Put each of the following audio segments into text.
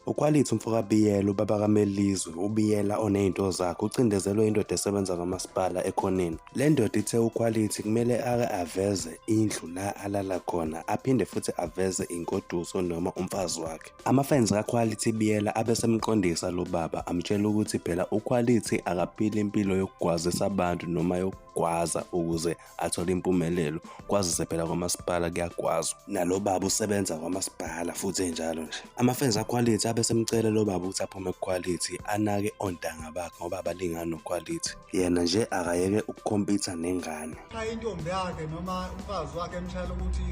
UQuality umfoka Biyela, ubaba kaMelizwe, uBiyela onezinto zakhe, ucindezelwe indoda esebenza kwamasipala ekhonini. Le ndoda ithe uQuality kumele ake aveze indlu la alala khona, aphinde futhi aveze ingoduso noma umfazi wakhe. Ama-fans kaQuality Biyela abesemqondisa lo baba, amtshela ukuthi phela uQuality akaphili impilo yokugwazisa abantu noma yokugwaza ukuze athole impumelelo. Kwazise phela kwamasipala kuyagwazwa. Nalo baba usebenza kwamasipala futhi enjalo nje. Ama-fans kaQuality abesemcela lo baba ukuthi aphume kuQuality anake ontanga bakhe ngoba abalingani noQuality. Yena nje akayeke ukukhompitha nengane. Cha intombi yakhe noma umfazi wakhe emshayela ukuthi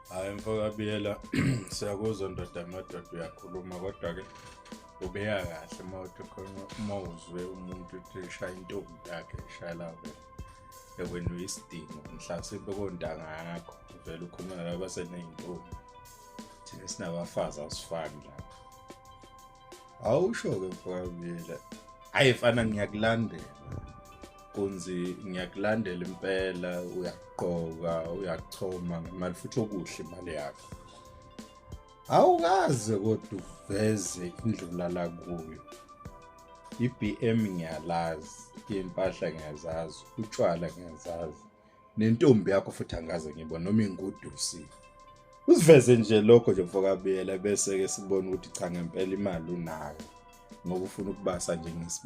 Hayi mfoka Biyela, siyakuzwa ndoda amadoda uyakhuluma kodwa-ke ubeya kahle mawuthi khona uma uzwe umuntu uthi shaya intombi yakhe ishayela-ke ekwena uyisidingo mhlasimpe kontanga yakho uvele ukhuluma nalabo baseney'ntombi. Thina sinabafazi asifani lapho. Awusho-ke mfoka Biyela, hhayi fana ngiyakulandela kunzi, ngiyakulandela impela, uyagqoka, uyakuchoma ngemali futhi okuhle imali yakho. Awukaze kodwa uveze indlu lala kuyo. I-BM ngiyalazi, iy'mpahla ngiyazazi, utshwala ngiyazazi, nentombi yakho futhi angaze ngibone noma ingudusi. Usiveze nje lokho nje mfoka Biyela bese-ke sibone ukuthi cha ngempela imali unayo ngoba ufuna ukubasa nje